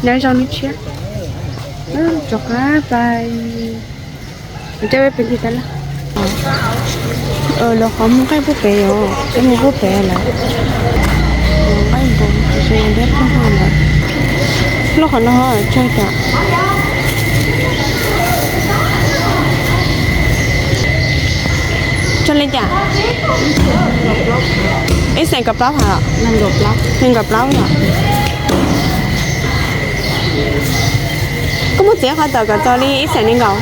Nyob zoo nej tshiab, rov qab pais, coj peb pais ncig tas laj. Los qhov muag nqaij pub pem yom, coj muag pub pem lawm. Nqaij nkaus tsis ntiab pub lawm. Lub qhov no tsawg tam. Tsawg li cas? Ib xees kaum plaub hab? Nees nkaum plaub yom. Koj muab txiav qhov tawm kom txog li ib xees nees nkaum.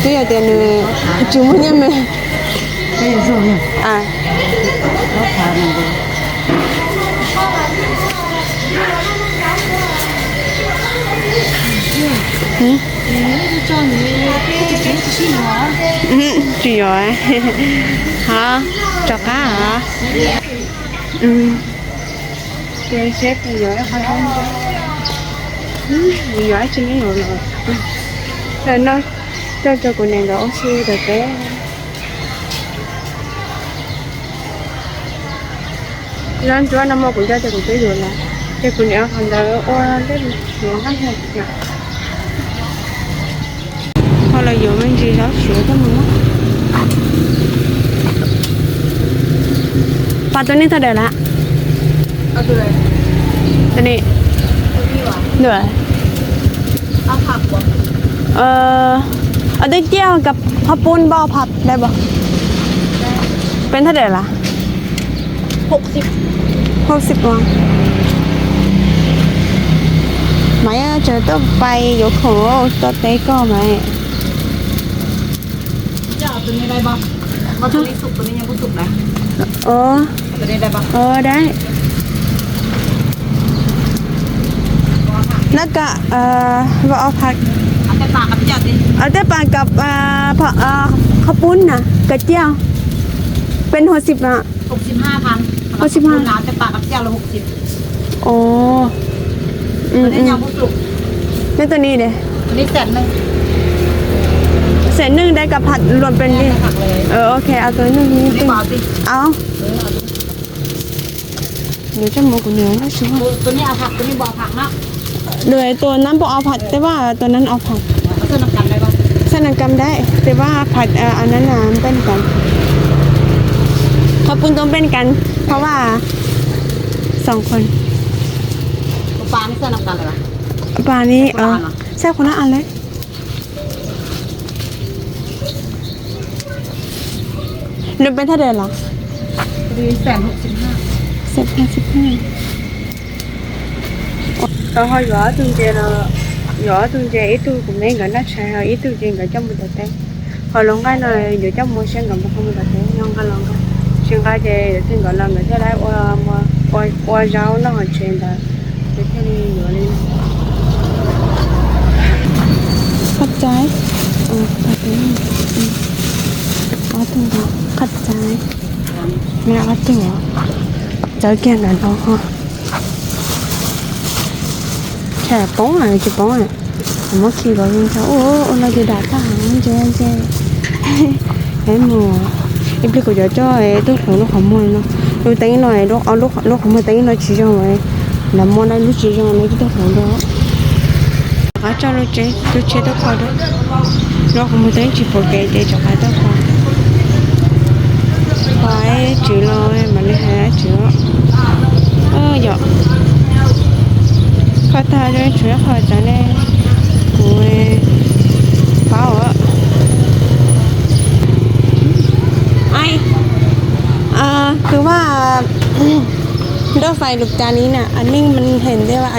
Twb yog tias nws tsis muaj nyiaj me. Tsis yuav. Hov, rov qab hov. Ces seb puas yuav ib qho, yuav dab tsi ne yuav los. Ntawm no coj rau kuv niam nkawd ua si rau peb. Lub nruab no muaj kuv coj ces kuv twb yuav lawm, ces kuv niam qhov ntawd ua ntej yuav nqaij. Ho los yuav me ntsis zaub siav coj mus. Pas tus neeg thaj dawm lawm. Tus ni, tus ni, twb ciaj kab phab pub npauj phab dai pom. Peb thaj dawm lawm. Hauv xib, maiv tseem tuaj pais yuav khoom tuaj teb koj maiv. Ua, ua dab. Nab ka, ua ob phab, tej pas kam, qhov pub na, kav ciaj, peb hauv xib, hauv xib, hauv xib. Ua, neb tus ni ne, xeem neej dai kav phaj luam pes li. Ok, tus neej, au. Yuav coj mus kuv niam noj su. Tus nab npauj ob phaj, tej vaj tus nab ob phaj. Xaj nas kam dai, tej vaj phaj, a nab na npej kam. Qhov pub ntuj npej kam, qhov vaj xoom qhov. Pas ni, xaj qhov nab a le. Nws peb thaj dawm los? Tau ho yuav ob tug ntses, yuav ob tug ntses, ib tug kuv me nkawd noj tshais, ho ib tug ces nkawd coj mus tom teb. Ho lub nqaij no yuav coj mus seb nkawd puas mus tom teb, nqa los nqa. Tsis nqa ces yuav txij nkawd los nkawd thiaj li ua zaub noj hauv tsev ntawd, ces thiaj li yuav li. Qhov txais, ob tug, qhov txais, ob tug, txawv kiag ntawm no. Tsam poob tsis poob, muab khi kom zoo tso. Ua no ces dam tag ntse ntse. Es mus, ib pliag kuv cov coj tuaj hloov lub qhov muag no. Lub teeb no, lub qhov muag teeb no tsis zoo, lawv muab lub tsis zoo no tuaj hloov rau. Rov qab coj lub tsheb tuaj kho rau. Lub qhov muag teeb tsis pom kev ces rov qab tuaj kho. Kho ib tswv los mam li hais ib tswv. Yog kho tag rau tswv qhov txawv ne, kuv paub. Kwv Vaj, nroj fais lus cas li na, a neej heem, a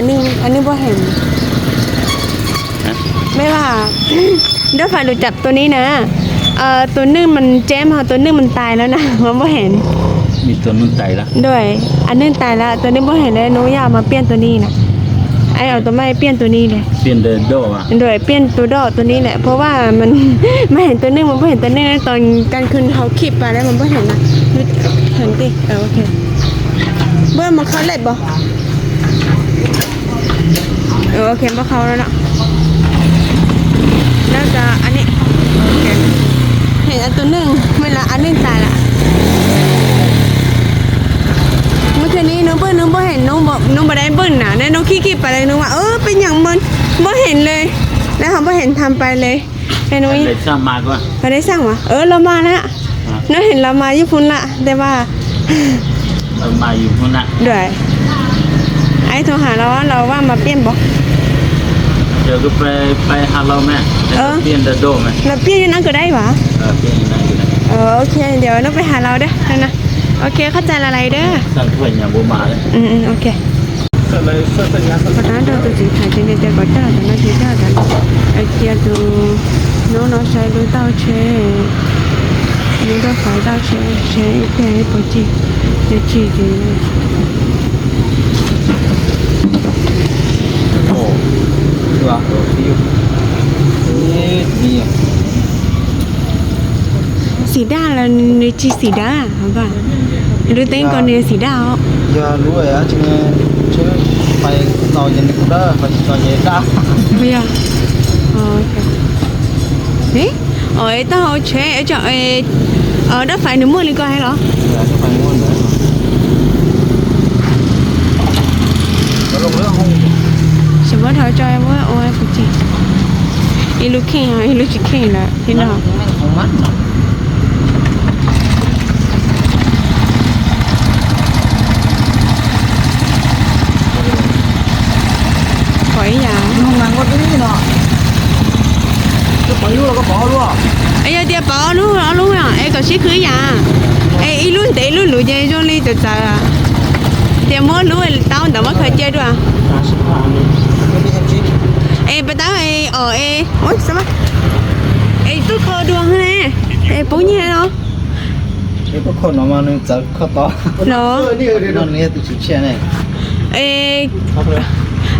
neej puas heem? Mej Vaj, nroj fais lus cas tus ni na, tus neej mas tseb ho tus neej mas tais lawm na, mas puas heem? Dua, a neej tais lawm, tus neej puas heem na, nws yog mas piaj tus ni na. Tus maj piaj tus ni na. Dua, piaj tus doj tus ni lawm, puas Vaj, mas heem tus neej mas puas heem tus neej, tos kas khw haus khib pas lawm mas puas heem na. Puas mus khau lej pom? Ok, npaj khau no. Nab ka, heem tus neej, mej las a neej tais lawm. Muab Ces ni nws npawj, nws npawj heev, nws npawj dai npawj na ne, nws khib khib pas le nws mas, peb nyeem npawj heev le, lawv ho npawj heev tham pas le. Nws dai xaj mas, los mas na, nws heev los mas yus phun lawm tes mas. Dua, ai thov has los los vaj mas piaj npaum. Los piaj yeej nab kawg dai vas. Ok, ntawm nub peb has los dab. Ok, qhov txais los lais dab. Ok. Qhov rab nrog tus txiv tham ces nws tias kom coj los tom no ces coj los tom no. Cia tus nub no saib lub tauj tsheb, lub nroj fais tauj tsheb, seb ib pliag puas cig, yog cig ces xim daj los nws tsis xim daj. Lub teeb ko nws xim daj os. Yog, es tau hauv tsheb, dab fais nws muaj li ko heev los? Tsis muab dhau tso, muab ua kuv tsis, ib lub kheej ib lub tsis kheej lawm thiab no. Pom ib yam. Yog tias pom ob lub, ob lub es kom sib khwv ib yam, es ib lub ntev ib lub luv ces zoo li txawv txawv, tias muab lub taub ntawd muab khaws cia dua. Es pas tab os, es tuaj kho dua ne, es poob nyiaj no. Los,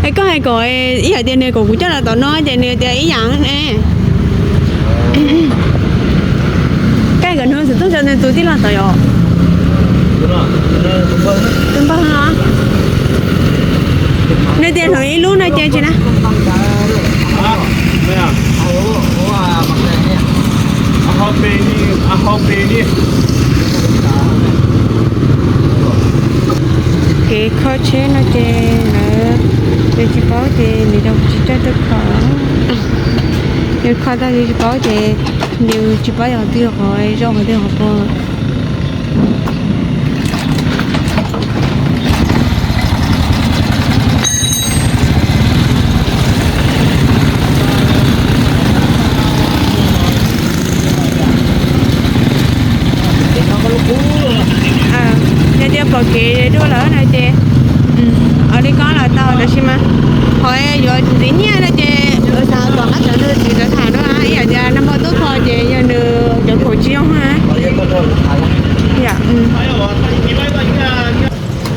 es koj hais kom ib yam tias nws kom kuv coj los tom no ces nws tias ib yam ne. Koj kom nws xwm txheej rau nws tus tij laug tod yom. Tus npawg no, nws tias hloov ib lub no ces tsis na. Kev kho tsheb no ces lawv, nws tsis paub ces nws tsis coj tuaj kho. Nws kho tau nws tsis paub ces nws tsis paub yog qhov twg qhov zoo qhov twg qhov puas. Yog tias pom kev dua lawm no ces ua li ko los tau, tab sis mas qhov yuav ntxiv nyiaj no ces xav tom qab sawv nws txiv sawv tham dua, ib yam tias nag hmo tuaj kho ces yog nws cov khaum tsis zoo na.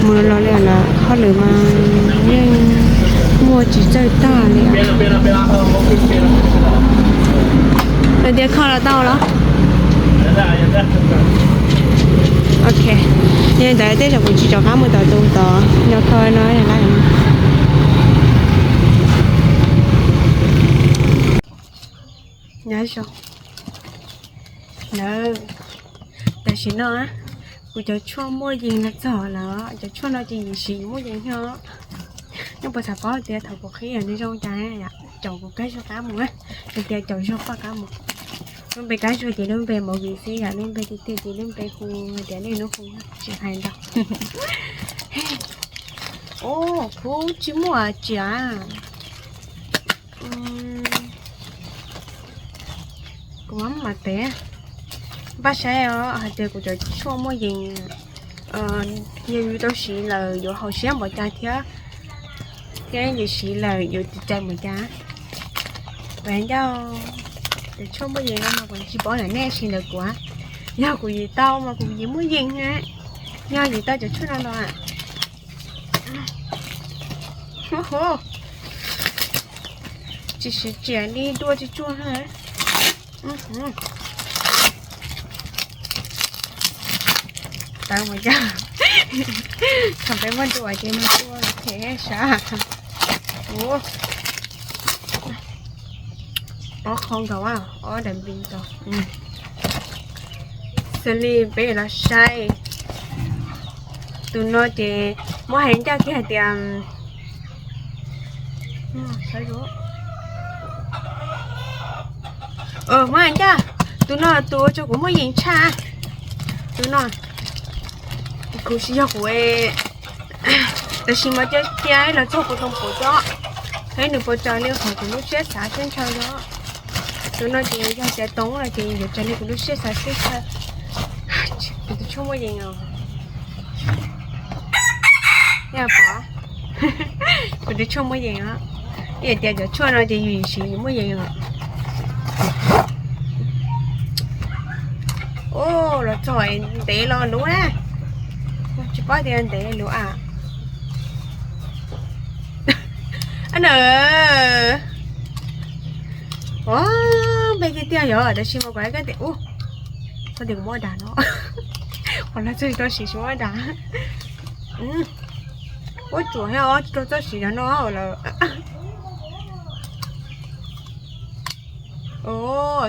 Mus los li lawm, hauj lwm mas yeej muaj tsis txawj tag li. Lawv tias kho los tau los? Ok, yog li ntawd tej zaum kuv tsis rov qab mus tom tus tod, nyob kho no lawm. Nyob zoo. Tam sim no kuv cov tshuaj muaj yees los txog lawm, cov tshuaj no ces yim siv muaj yees no. Nej puas xav paub tias thaum kuv qhib nws zoo cas, caum kuv Kab Zuag qab mus, hais tias caum Zuag poj qab mus. Lub npe Kab Zuag ces lub npe movie xwb, yog lub npe tiag tiag ces lub npe hu tias nej lub hu, tsis hais ntau. Ub, kuv tsis muaj tsiaj. Kuv mam mam tev. Npaj saib os hais tias kuv cov tshuaj muaj yees, yog yus tau siv lawm yuav haum siab npaum cas thiab, thiab yus siv lawm yuav tiv cai npaum cas. Kuv ncauj, cov tshuaj muaj yees no mas kuv tsis paub ntawm nej, siv ntawm kuv. Yog kuv yim tau mas kuv yim muaj yees na. Yog yim tau cov tshuaj no los tsis siv tsiaj li dua tsis tsuag na. Tawv mus cas, thaum peb muab dua ces mus dua thiab sas. Ua, ob qho nkaus, ob daim npis nkaus. Xws li peb los saib Tus no ces muab hais ncaj kiag hais tias, muab hais ncaj, tus no tus ua rau kuv muaj yees tshaj. Tus no kuv tsis yog kuv, tab sis mas cia cia los txog kuv too pum tso, thiab nws puas raws li qhov kuv lub siab xav siab ntshaw os. Tus no ces yog tias too no ces yuav raws li kuv lub siab xav siab ntshaw. Kuv tus tshuaj muaj yees os. Yog pom, kuv tus tshuaj muaj yees os. Ib yam tias cov tshuaj no ces yus siv yus muaj yees os. Ua los txog ntev los luv na. Tsis paub tias ntev luv a. A na, npe tiag tiag yog tab sis mas kuv hais koj tias, ua, koj tias kuv muab dag no. Qhov no txog tsis tau siv tsis muab dag. Ua tsuam thiab os, tsis tau txoj siv cov no lawm.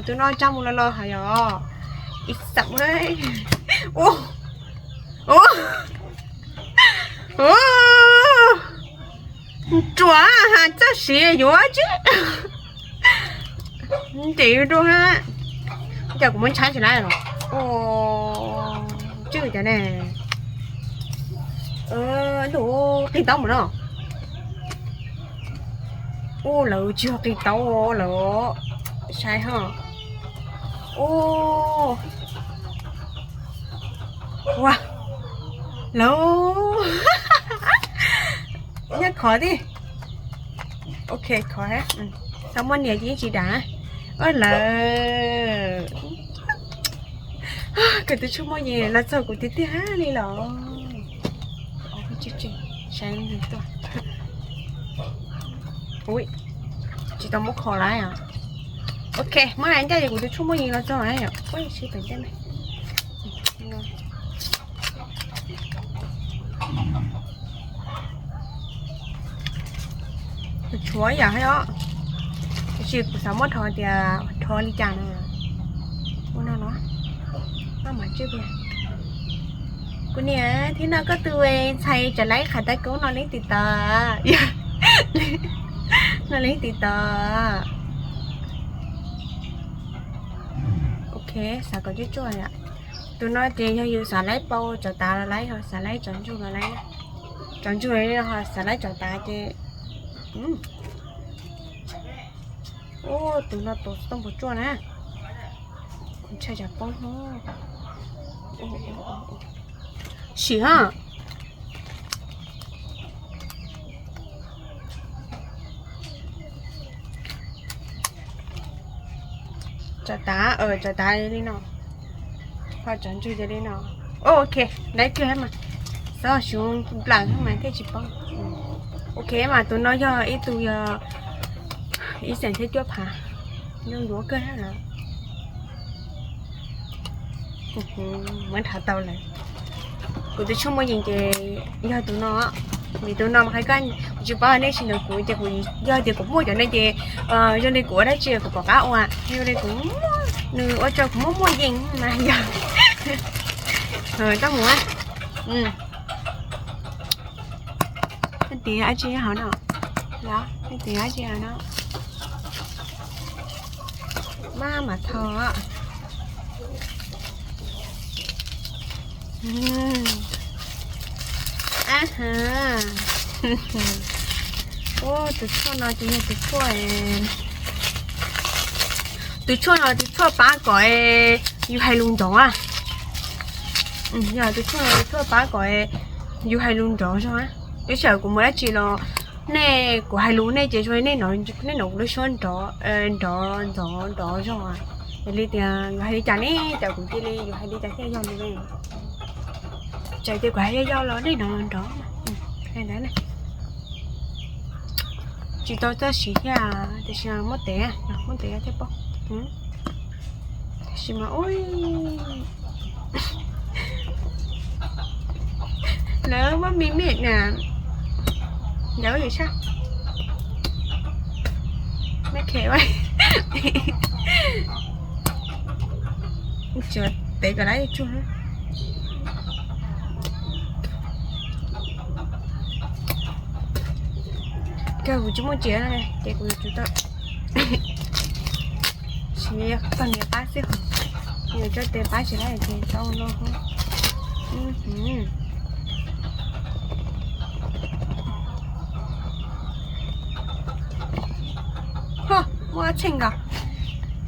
Tus no tsab mus los los hais yog ib xam, ua, ua, ua, tsuam has txoj siv yuav tswb. Ntes rau ha. Cas kuv muab ntshai tsis laib los? Tswb cov ne. Ntuj, qis taub mus no. Ua lawv tsis yog qis taub lawm, saib ho. Ua, ua, lawv, nyob khov tib. Ok, khov, tau muaj niam ces yeej tsis dag. Ua lawv, koj tus tshuaj muaj yees los txog kuv tiag tiag li los. Saib tuaj. Ui, tsis tau muab kho lawm. Ok, muab hais ncaj ces kuv tus tshuaj muaj yees los txog lawm. Ua, sib pem ncaj me. Kuv tshuav ib yam thiab os, tiam sis kuv xav muab rho tias rho li cas na. Ua no no, maj mam tswj tiag. Kuv niam, thib no koj tus ntxhais tseem laib qhav tau koob no leej twg tod? No leej twg tod? Ok, xav kom coj tsuaj yom. Tus no ces yog yus xav laib pau tsov tav los laib, xav laib tsov ntsuag los laib. Tsov ntsuag li no ho xav laib tsov tav ces, ua, tus no tus toj npua tsuaj na. Kuv ntshai tsam poob no. Sim ho. Tsov tav, tsov tav li no, ho tsov ntsuag yog li no. Ok, laib kiag mas, xav xyuv nplawm mas thiaj tsis poob. Ok mas tus no yog ib tug, yog ib xees thiab cuaj phav, zoo yuav kawg lawm. Muab nrhav tau lawm. Kuv tus tshuaj muaj yees ces yog tus no, vim tus no mas hais koj, kuv tsis paub nej tsis ntawm kuv ces kuv, yog tias kuv muaj cov no ces zoo li kuv ua dab tsi kuv pom qab ua, zoo li kuv muaj, nws ua rau kuv muaj muaj yees mas yog. Tau mus. Nej tias dab tsi hauv no? Los nej tias dab tsi hauv no? Maj mam tho. Ua, tus tshuaj no ces yog tus tshuaj, tus tshuaj no tus tshuaj pab kom yus hais lus nrov. Yog tus tshuaj no tus tshuaj pab kom yus hais lus nrov zog. Tab sis kuv mus dab tsi los nej, kuv hais lus nej ces zoo nej hnov, nej hnov kuv lub suab nrov, nrov ntxov nrov zog. Yog li tias yus hais li cas ne, cas kuv cia li yus hais li cas thiaj yog li ne? Txawm tias kuv hais yog yog los nej hnov nrov. Tsis tau txoj siv thiab, tiam sis muab tev, muab tev thiaj paub. Tiam sis mas ui, lawv muab me me na, ntawd yus sab, me khe, tsuas tev kom lawv tsuag. Kawg kuv tsis muaj tsiav no ces kuv yuav tsum tau siv tog niam pab xwb, yuav tso tes pab tsis tau ces tau no. Ho, muaj txheej nkaus.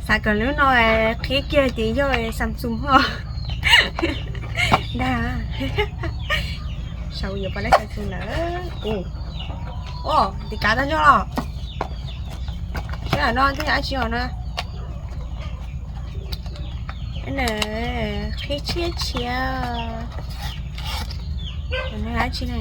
Xav kom lub no qhib kiag ces yog Samsung ho. Dag, sau yuav pab lab Samsung lawm. Ua, tiv kav tag nrho los. Sab no tej yam dab tsi os no. Qhib tshiab tshiab. No dab tsi ne?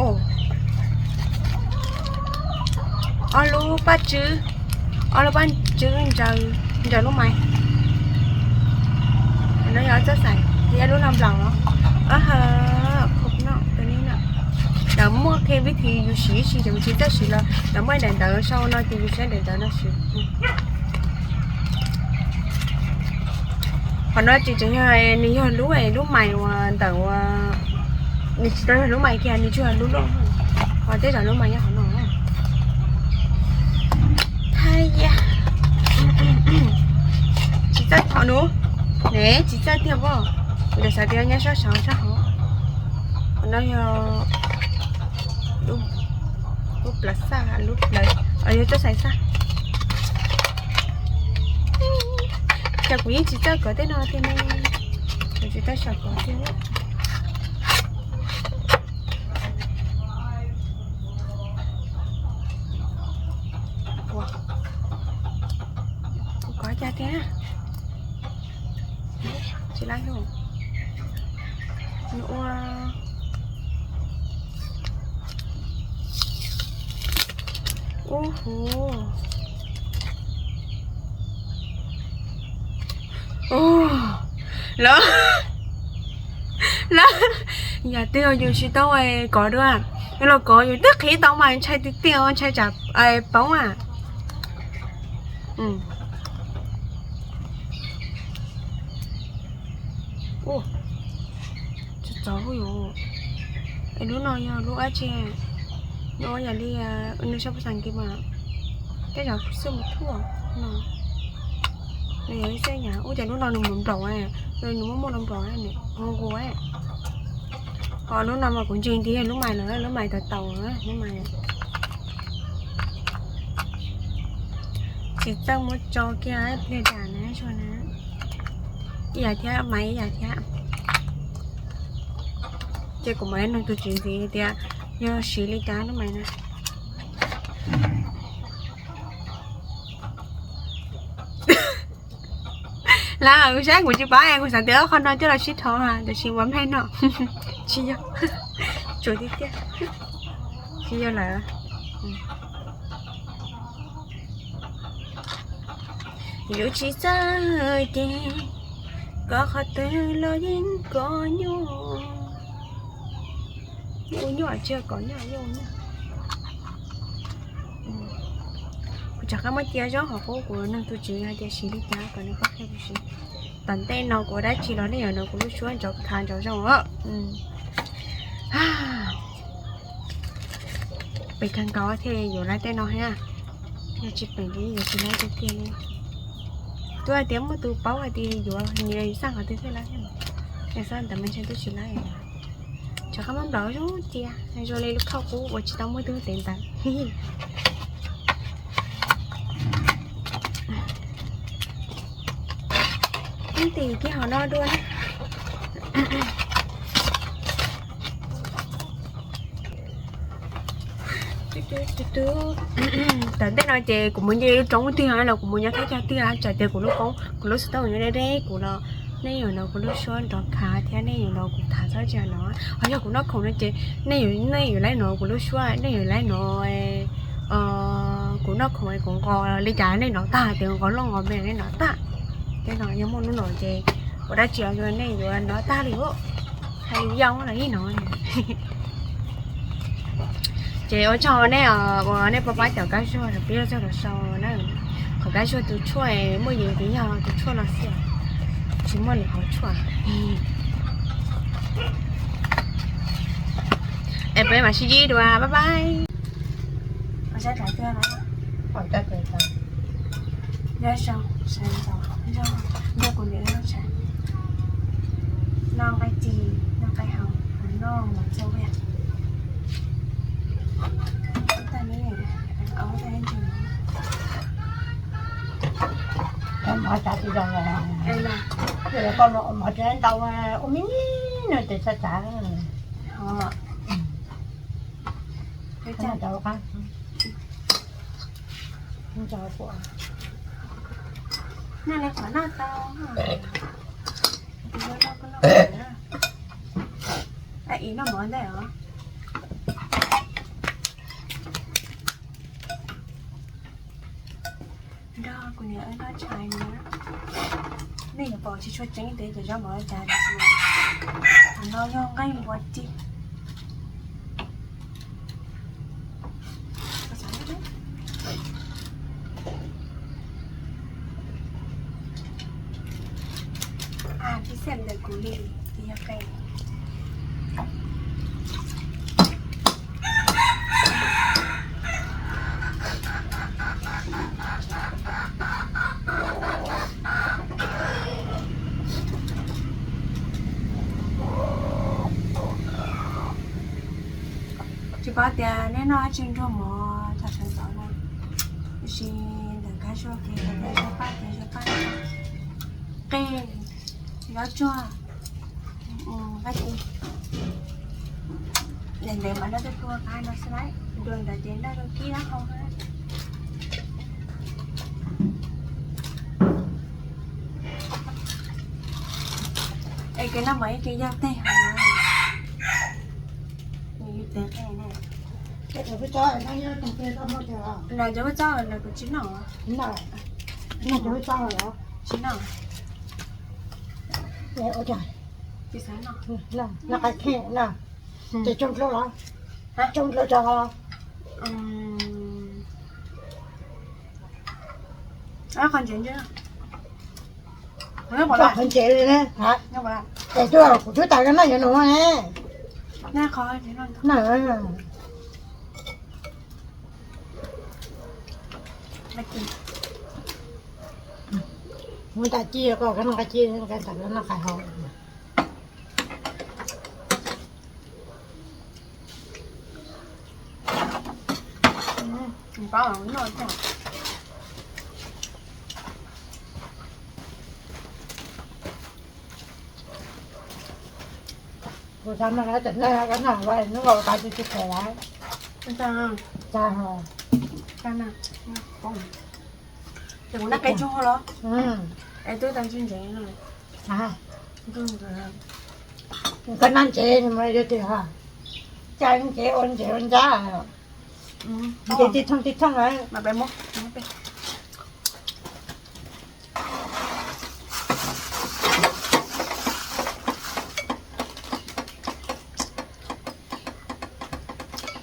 Ob lub paj tswb, ob lub paj tswb ntsaws lub mais. No yog txoj xaim thiab lub no nplaum los. Lawv muaj qee vib thi yus siv ib si ces kuv tsis txawj siv los lawv muaj daim ntawv sau no ces yus siv daim ntawv no siv. Qhov no ces tseem yog, nws yog lub, lub mais uas ntawm uas, nws tsis tau yog lub mais kiag, nws tsuas yog lub loj. Ho tej zaum lub mais nyob qhov no. Tsis txawj qhov nus, ne tsis txawj tiag pob. Kuv xav tias nyob sab saud sab hauv. Qhov no yog lub plaws xaj, lub plaws, yog txoj xaim xaj. Cas kuv yeej tsis txawj kov tej no tiag ne, kuv tsis txawj xyaum kov tiag. Kuv kov cas tiag. Tsis laib, nws ua, ub hu, lawv, lawv, yam twg yus tsis tau kov dua, yus los kov yus twb qhib tau mas ntshai tiag tiag, ntshai tsam poob a. Ua, txov txov, lub no yog lub dab tsi? Lub yam li nws sau phas xas Askiv mas, tej zaum xwb mus thuam no. Nws yog ib xwb yam, ua cas lub no nws mus nplaum, nws muaj muaj los nplaum, nws nqus nqus. Ho lub no mas kuv ntseeg tias yog lub mais lawm, lub mais tau tau lub mais. Tsis txawj muab tso kiag pliag dam na, zoo na. Ib yam thiab, mais ib yam thiab. Ces kuv mam li nug tus tswv ntxiv tias yog siv li cas lub mais na. Lawv, kuv saib kuv tsis paub, kuv xav tias qhov no coj los sib dhos tiam sis ua npej no. Tsis yog, tsuas tiag tiag, tsis yog lawm. Yus tsis txawj ces kov qhov twg los yeej kov nyuaj. Ua nyuaj tsis yog kov nyuaj, yeej ua nyuaj. Kuv rov qab muab cia zaub hauv qub, kuv nug tus tswv hais tias siv li cas kom nws qhia kuv siv. Tom ntej no kuv ua dab tsi los nej yuav hnov kuv lub suab nrov khav nrov zoo os. Pem kawg nkaus thiaj yuav lawv tej no thiab, yog tsis pem li yuav tsis lawv tiag tiag li. Twb hais tias muaj tus paub hais tias yuav nyias xaj qhov twg thiaj lawv thiab, yog xaj ntawd mas ntshe twb tsis lawv. Rov qab muab nplaum zoo cia zoo li lub khauj qub uas tsis tau muaj ib tug tev ntawd. Ib tis kiag hauv no dua na. Tom ntej no ces kuv mus nce lub roob twg los kuv mus nyob thaj chaw twg tsam tias kuv lub koob kuv lub xov tooj nyob deb deb kuv los nej yuav hnov kuv lub suab nrov khav thiab nej yuav hnov kuv tham txhob tsaug no. Ho yog kuv noj khoom no ces nej yuav, nej yuav laib hnov kuv lub suab, nej yuav laib hnov kuv noj khoom kuv nqos li cas nej hnov tag, tias nqos loj nqos me nej hnov tag. Tej no yog muaj hnub no ces ua dab tsi los nej yuav hnov tag li. Hais lus yau los yeej hnov. Ces ua tsaug nej uas nej pab pab cov kab zuag los peb txog los sau na. Qhov kab zuag tus tshuaj muaj yus ces yog tus tshuaj no xwb. Tsis muaj nws qhov tshuaj. Es peb mam sib ntsib dua, bye bye. Nyob zoo, sawv ntxov nrog kuv niam loj tshais, noj nqaij ci, noj nqaij haus, noj mov txua yam. Mov tsav tsis zoo los, koj mov tsav ntau ua me me no ces txhob txav. Noj li qhov noj tau. Ib noj mov ntej os. Nrog kuv niam wb noj tshais na. Nej yuav pom tsis tshua tseeb tias cov zaub mov cas, no yog nqaij npua tij. Tib xeem ntawm kuv li, yog qe. Tsis paub tias nej noj dab tsi nrog mov tshais sawv ntxov na, tiam sis ntawm Kab Suab ces hais tias zaub paj ces zaub paj, qe, zaub tsuag, nqaij ci. Ntev ntev mas noj tej puag qab no xwb lauj, dua ntawd ces noj rau kib dab qau na. Es kev noj mov ib kev yog tej hov. Nws yus tev qe ne. Los cov ub txob los kuv tsis noj. Tsis noj. Tsis xav noj. Noj qe kheej na. Ces tsoo dlua los, tsoo dlua cov qhov ntsev. Qhov ntsev li ne. Es tuaj kuv twb tas ko noj yuav nus ne. Mus tas ci ko, ko noj qe ci, ko tas ko noj qe hau. Kuv xav mas lawv tseem noj, noj hnub nkaus tas tsis tsis phem lawm. Ces kuv noj qe tsuag los? Es twb tau ntsev ntsev no. Koj noj ntsev mas yog tias cas ntsev ua ntsev ua ncab, ntsev tib thooj tib thooj lawm.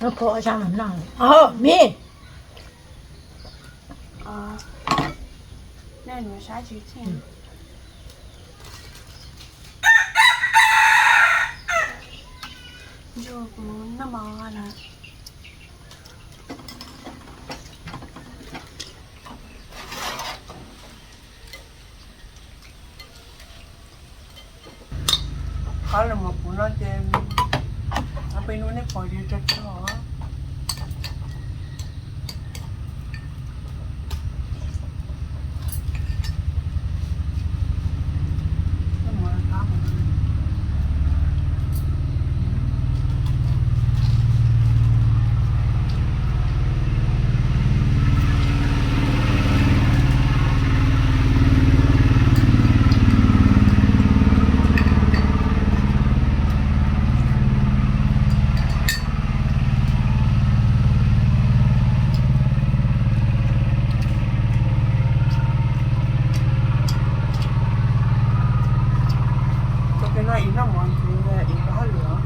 Noj pom zaj mas noj. Miv. Nej nws sab tsis txheej. Ntsug kuv noj mov lawm. Qhov los mus kuv no ces peb hnub nej pom ces tso tso. Txoj kev no ib noj mov ntxiv ib koj hauj lwm.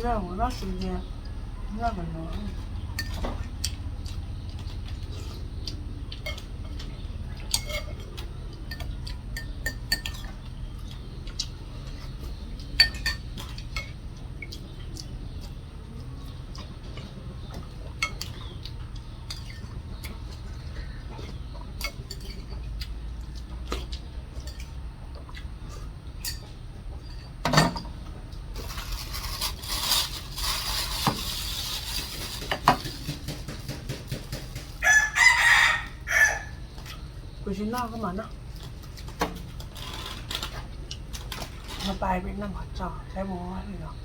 Noj mus noj xwb tiag, noj kom no. Kuv tsis noj, koj mam noj. Noj pais peb noj mov tso saib mus li os.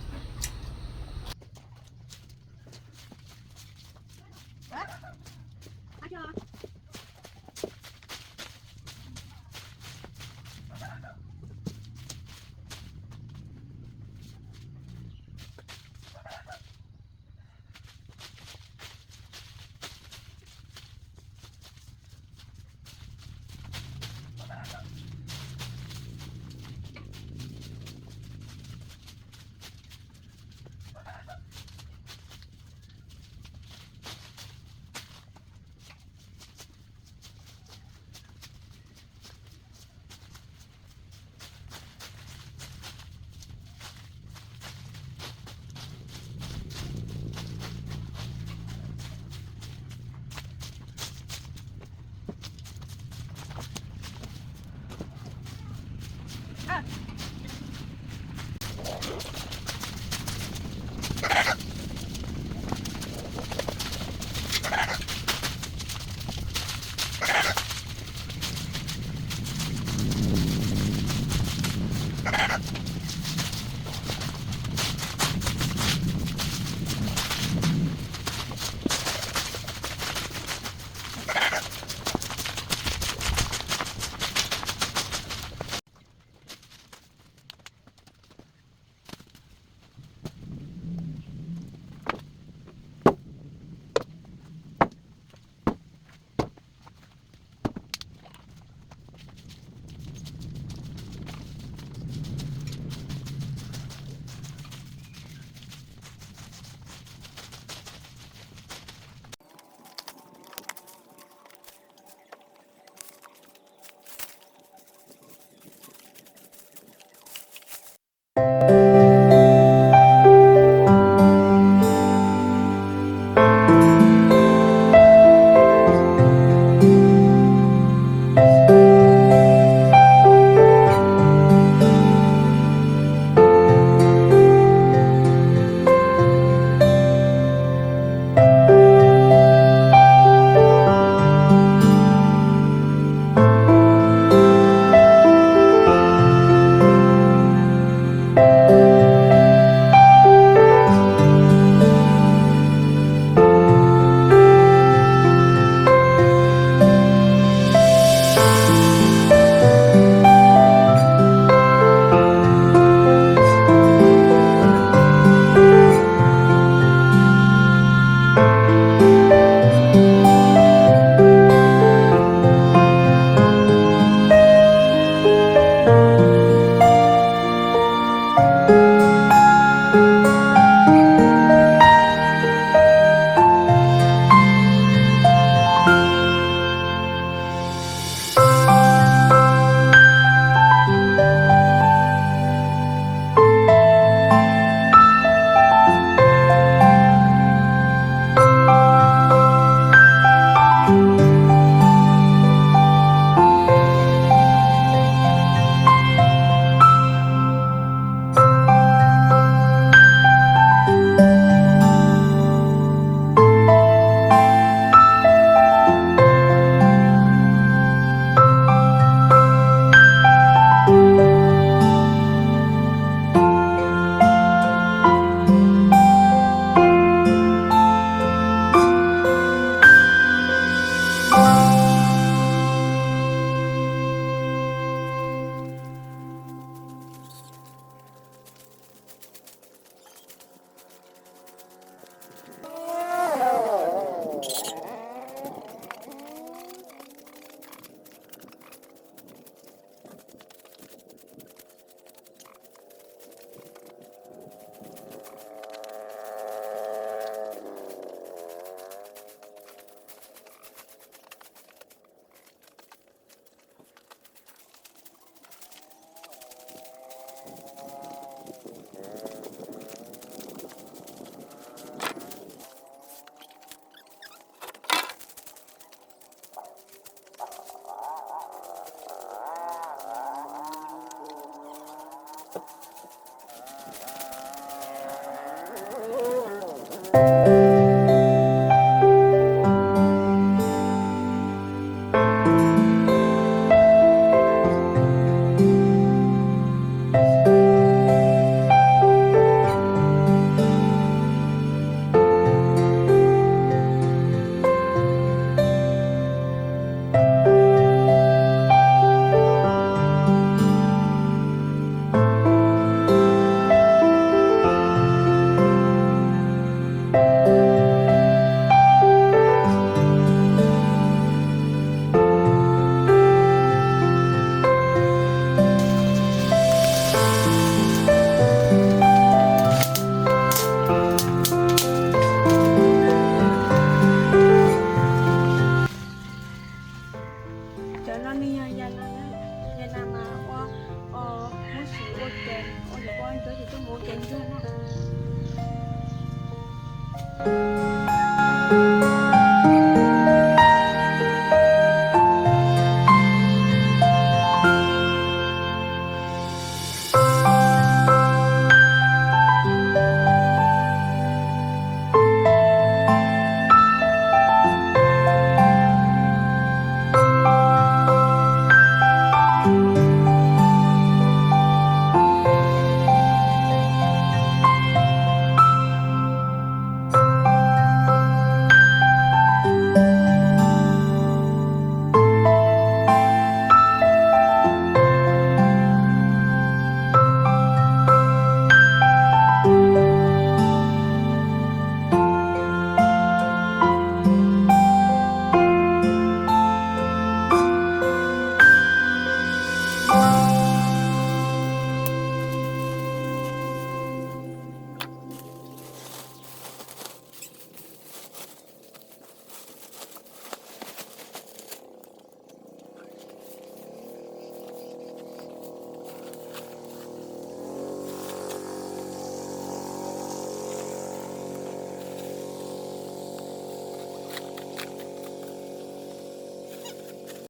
Cov no nws yog yam no, yam no mas ua, muab siv ua kev, ua ntsuab ces tuaj mus ua kev ntsuag no.